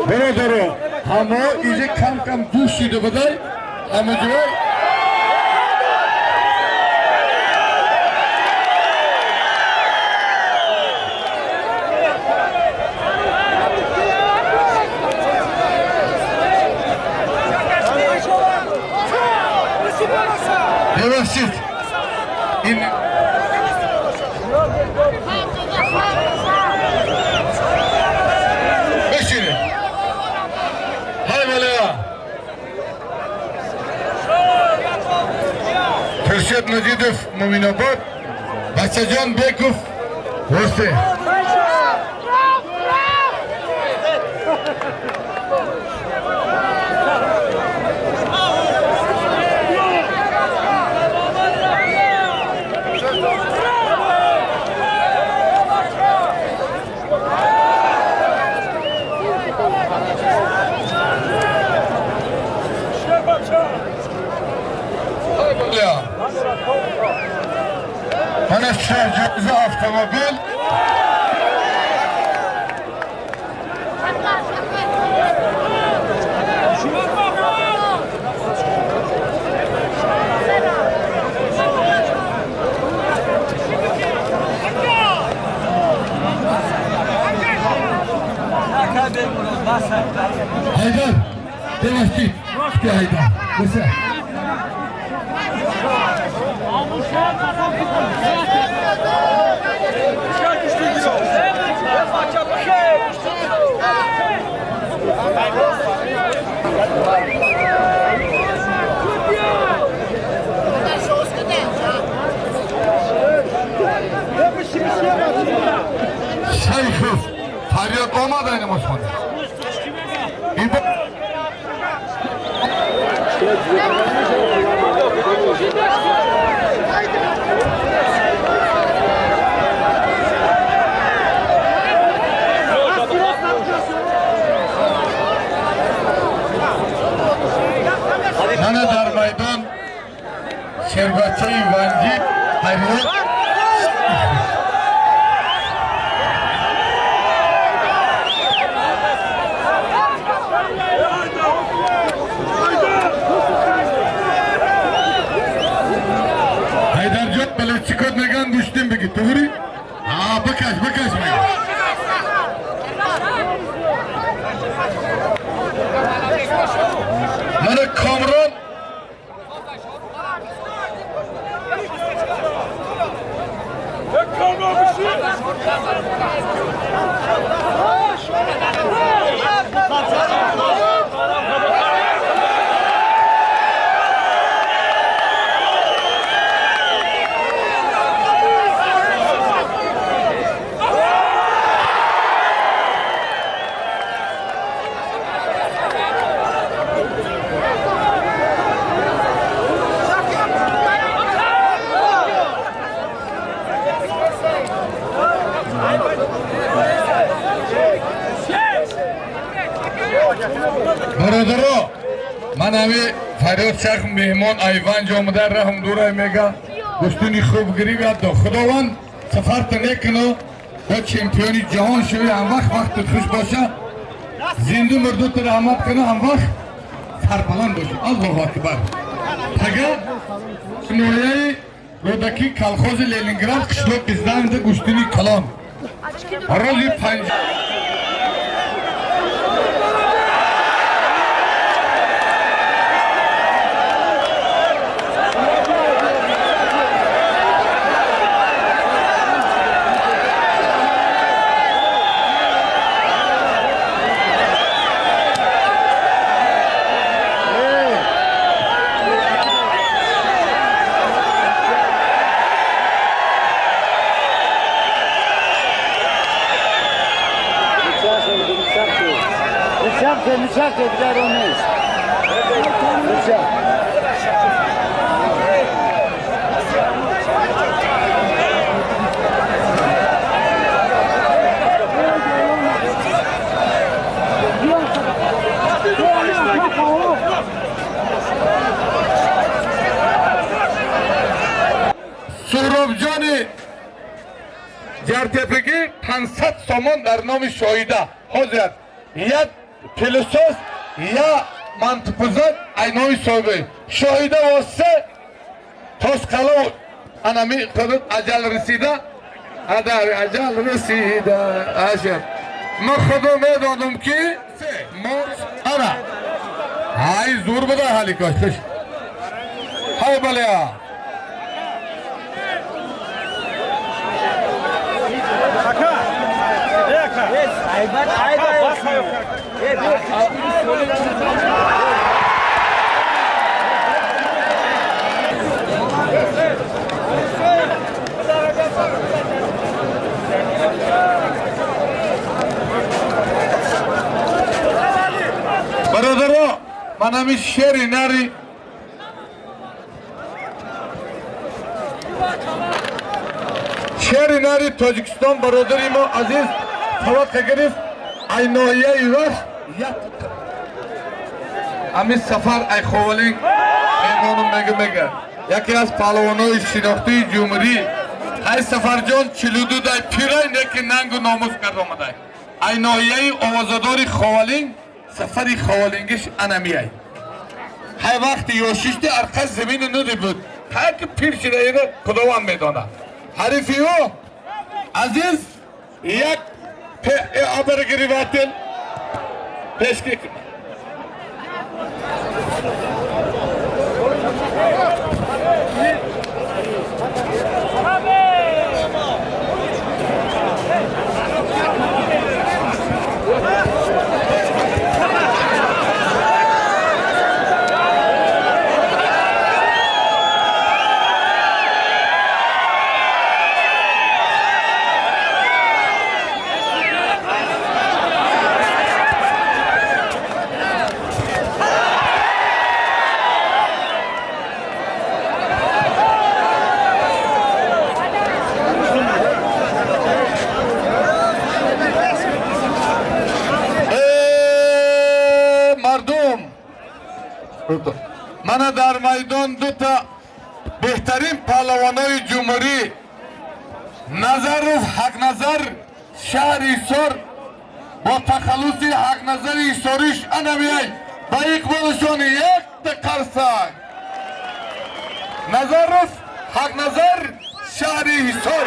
Бародаро, ҳамо иҷа кам кам дӯш шида будай, ҳама ҷой. Бебахшид, ин бешинед. Ҳай валая. Хуршед Маҷидов, Муминобод, Бачаҷон Беков, Восе. Мана шарҷоиза автомобил. Ҳайдар, бебахшид, ки Ҳайдар буса. Шайхов фарёд омада намозхона. Мана дар майдон шербачаи ванҷӣ ҳайрон. Ҳайдарҷон, балачикот меган, гӯштин бигӣ, туғри? Бикаш, бикаш мега. Мана Комрон. Бародаро, ман ҳами Фарёд Шайх меҳмон айванҷ омада, раҳм дура мега, гӯштуни хуб гириб до. Худованд сафарта мекуно, бо чемпиони ҷаҳон шуви, ҳам вақт вақтат хуш боша, зинду мурдута раҳмат куно, ҳам вақт сарбаланд бошӣ. Аллоҳу акбар. Тага ноҳияи Рӯдакӣ, колхози Ленинград, қишлоқ Изданда, гӯштуни калон. Рӯзи панҷ. Суҳробҷони Ҷартепагӣ 500 сомон дар номи Шоҳида ҳозир як пилосос я мантипузат ай номи соҳиби Шоҳида восита тосқало анами худат аҷал расида адар аҷал расида ашар ма худо медонам ки мо ана ҳай зур буда ҳаликош ҳай балеа бародаро ман ҳамин шери нари шери нари Тоҷикистон бародари мо азиз таваққа гирифт ай ноҳияи Вахш як ҳамин сафар ай Ховалинг меҳмонум мега яке аз паҳлавонои шинохтии ҷумҳурӣ ай Сафарҷон 42 дай пирай неки нангу номус кард омадай ай ноҳияи овозадори Ховалинг сафари Ховалингиш анамияй ҳай вақти ёшишти арқа замини нуди буд ҳай ки пир шидаиро Худованд медонад ҳарифи ӯ азиз як обогреватель пешки мана дар майдон дута беҳтарин паҳлавонои ҷумҳурӣ Назаров Ҳақназар шаҳри Ҳисор бо тахаллуси Ҳақназари Ҳисориш анамияй ба иқболашон якта қарсак. Назаров Ҳақназар шаҳри Ҳисор.